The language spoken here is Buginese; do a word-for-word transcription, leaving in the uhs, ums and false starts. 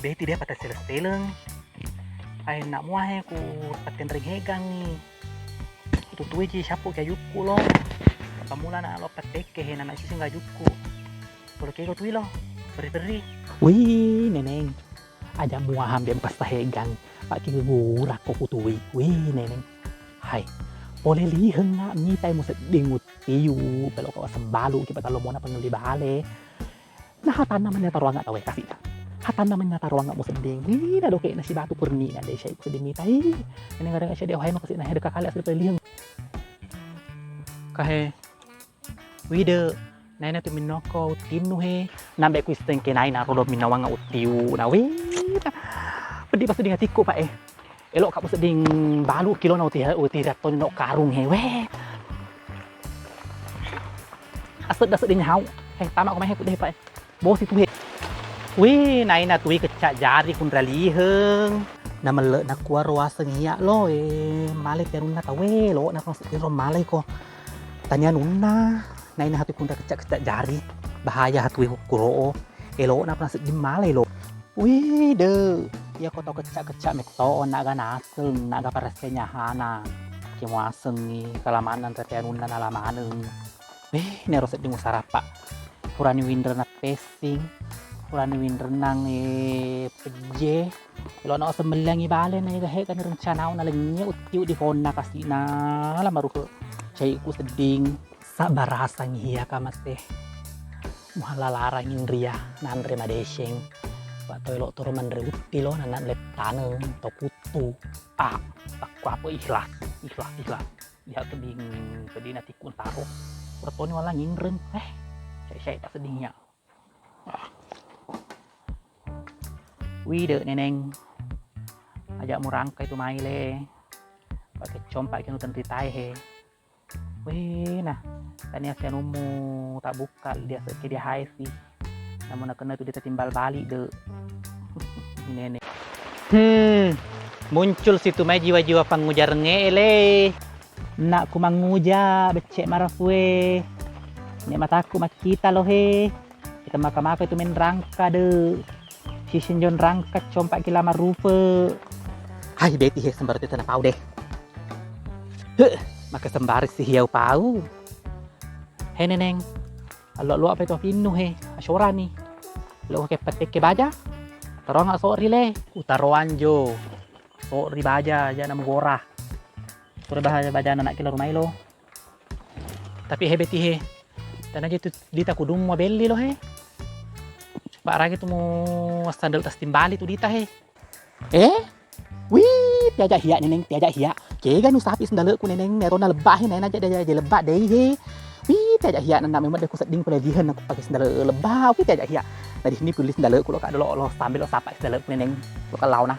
Jadi dia patesseleng-seleng. Ai, nak mua he ku pattenreng hegangngi. Tutui ji syappu ki ajukku lo. Pammula na lo pattekke he, nana siseng ajukku. Pole kego tui lo, perri-perri. Wih, Neneng. Aja mua hambe pasta hegang. Pak ki gura ko kutui. Wih, Neneng. Hai. Pole liheng nak mitai musedding uttiu. Pelo ko sembalu ki patalo mona pengelli bale. Nah, hatanna mani taroanga tau e, kasita. Hatanna mani taroanga musedding. Ih, na doke na sibatu perni na de syai musedding mitai. Ini ngareng syai de wahai no kasina he deka kale asli peliheng. Kahe. Wide. Naina tu minnoko uttinnu he. Nambe ku istengke naina rodo minnawanga uttiu. Na wih. Peddi pas ding atikku, Pak, eh. Elo ka musedding balu kilona uti, uti rattoni no karung he, weh. Asedda-seddi nyahau. He, tama ko mai he kudde, Pak. Bosi tu he. Wih, naina tui kecak jari kunraliheng. Na melle na kuaro waseng iya lo, eh, male pianunna tau e, lo na sedding ro male ko. Tania nunna, naina hatu kunra kecak-kecak jari. Bahaya hatu e kuro o. Elo na sedding male lo. Wih, de. Iya ko tau kecak-kecak metto, naga naseng, naga paresse nyahana. Ki muasengngi, kalamanna anre peanunna nala maneng. Wih, nero sedding musarappa. Purani winrena pessing, purani winrenang, eh, pejje. Elo na sembelliangi bale na ega hega ni rencanau na lenye uttiu di fonna kasina la maruhe caiku sedding. Sabbarasangngi hiya ka mate. Muhalla larang inria nanre madeceng. Pak to elo toro manre utti lo nana lettaneng to kuttu. Ah, takku apa ikhlas, ikhlas, ikhlas. Lihat tebing pedina tikun taro. Pura toni wala nginreng. Eh, syai-syai tak sedihnya. Ah. Wide, Neneng. Ajak murangka itu mai le. Pakai compak kenu tenri tae he. Wih, nah, tania sianummu tak buka, dia sekke dia hai sih. Namun nakenna tu dia timbal balik, de. Nenek. Hmm, muncul situ mai jiwa-jiwa pangujarnge ele. Nak ku manguja, becek marafue. Nek mataku makkita lo he. Kita maka-maka itu main rangka, de. Sisinjon rangka compak kila marupe. Hai, beti he, sembarang itu tanah pau deh. Heh, maka sembarang si hiau pau. He, Neneng. Allo-allo apa itu pinnu he? Asyora ni. Lo ke petek ke baja. Taroang sok ri le. Utaroan jo. Sok ri baja, aja namu gora. Sore baja, baja anak kila rumai lo. Tapi he beti he, tanaja tu dita kudummu belli lo he. Coba ragi tu mu sandal tas timbali tu dita he. Eh? Wih, tiaja hiya, Neneng, tiaja hiya. Kega nu sapi sandaleku, Neneng, nerona lebba he, Neneng, aja dia lebba dei he. Wih, tiaja hiya, nana memang deku sedding pole dihen aku pakai sandal lebba. Wih, tiaja hiya. Tadi ini pilih sandaleku lo, kak, dolo lo sambil lo sapa sandaleku, Neneng. Lo kalau nah.